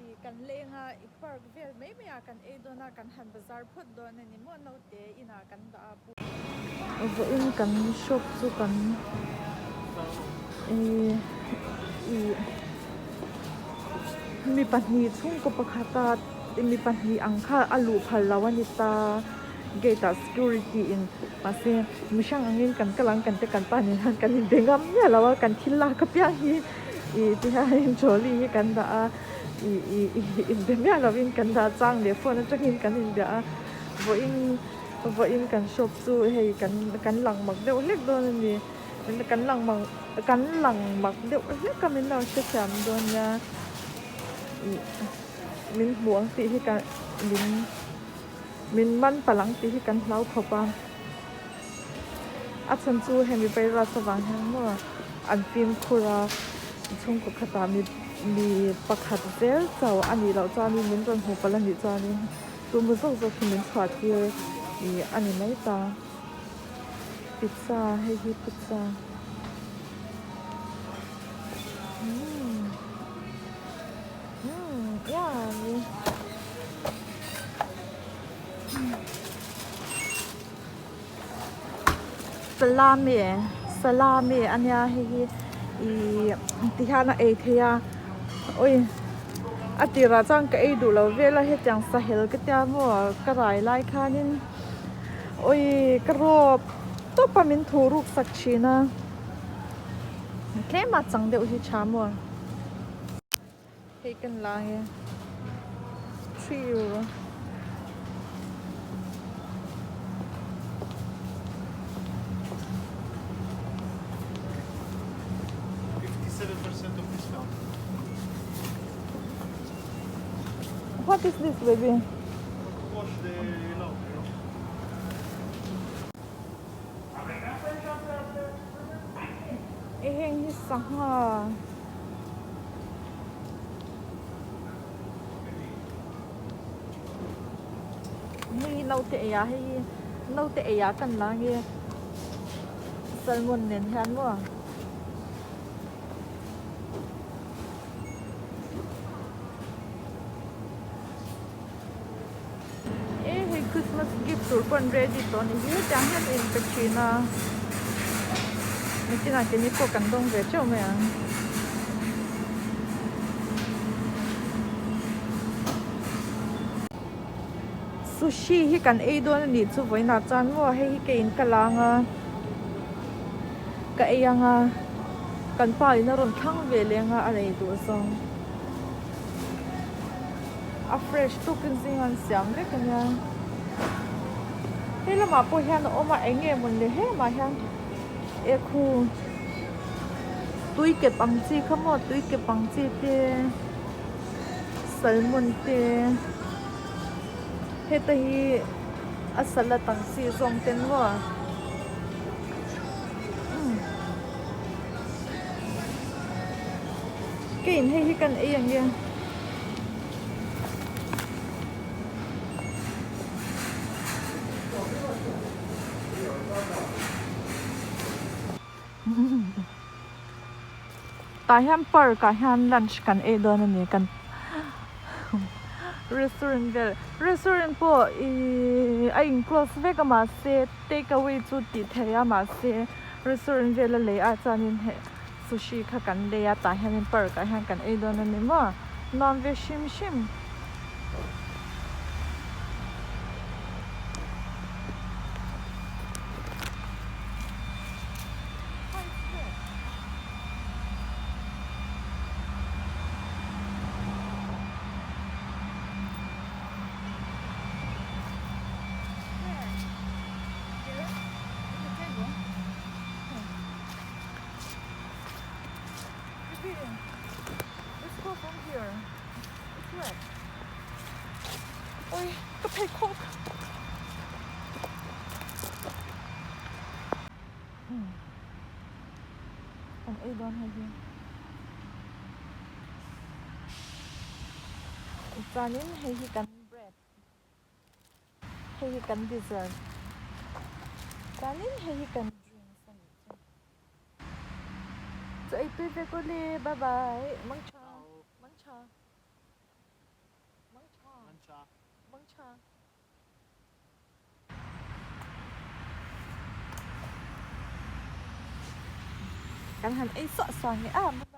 I kan leng a, i park vel mai mai ah kan ei dawn a, kan han bazar phawt dawn a ni maw naute inah kan dah a pu. Vawiin kan shop chu kan i i mi pahnih chhungkaw pakhata mi pahnih ang kha a luh phal lo a ni ta gate ah security in mahse mihring angin kan kal ang kan te kan pa nen hian kan inbe ngam miah lo a kan thil lak apiang hi ih ti hianin trolley hi kan dah a ih ih ih inbe miah lovin kan dah chang leh phone atangin kan inbe a vawiin vawiin kan shop chu hei kan kan lang mak deuh hlek dawn a ni kan lang mak kan lang mak deuh hlek a min lo hrethiam dawn nia ih min hmuh ang tih hi ka min min man palh ang tih hi kan hlau khawp a. A chhan chu hemi virus avang hian maw an fimkhur a, chhungkaw khatah mi mi pakhat zel chauh a nih loh chuanin min rawn hmuh palh a nih chuanin tumaw zawk zawk hi min chhuah tir ih a ni mai ta. Pizza hei hi pizza umm umm yummy. Salami salami a nia hei hi ihh ti hian a ei theih a awi a tirah chuan ka ei duh lo vel a hetiang sahel ka tia maw ka rai lai khanin awi ka rawp tawp a min thuh ruk sak thin a tlem a chang deuh hi tha maw. Hei kan la ange 3 euro. What is this baby? Wash the laundry. Heng hi sangha. Hei hi naute ei ah hei hi naute ei ah kan la nge salmon nen hian maw. E hei Christmas gift tur pawh an ready tawh a ni hi hetiang hian in pe thin a nikinah keini pawh kan dawng ve teuh mai ang. Sushi hi kan ei dawn a nih chu vawiinah chuan maw hei hi keiin ka lang a ka ei ang a kan pa in a rawn thlang ve leng a a rei duh zawng. A fresh tukin zing an siam vek a nia. Hei lamah pawh hian a awm a eng nge mawn le hemah hian e khu tui kep ang chi kha maw tui kep ang chi te salmon te heta hi a salad ang chi zawng ten maw. Keiin hei hi kan ei ang e. Tah hian park ah hian lunch kan ei dawn a ni kan restaurant vel restaurant pawh ihh a in close vek a mahse take away chu tih theih a mahse restaurant vel a lei ah chuanin heh Sushi kha kan lei a tah hianin park ah hian kan ei dawn a ni maw nuam ve hrim hrim. Oi ka pheikhawk Kan ei dawn hei hi Chuanin hei hi kan bread Hei hi kan dessert Chuanin hei hi kan drinks a nih chu. Chaw ei tui ve ko le bye bye mangtha mangtha. Tha. Mang tha. Kan han ei suah suah nge a.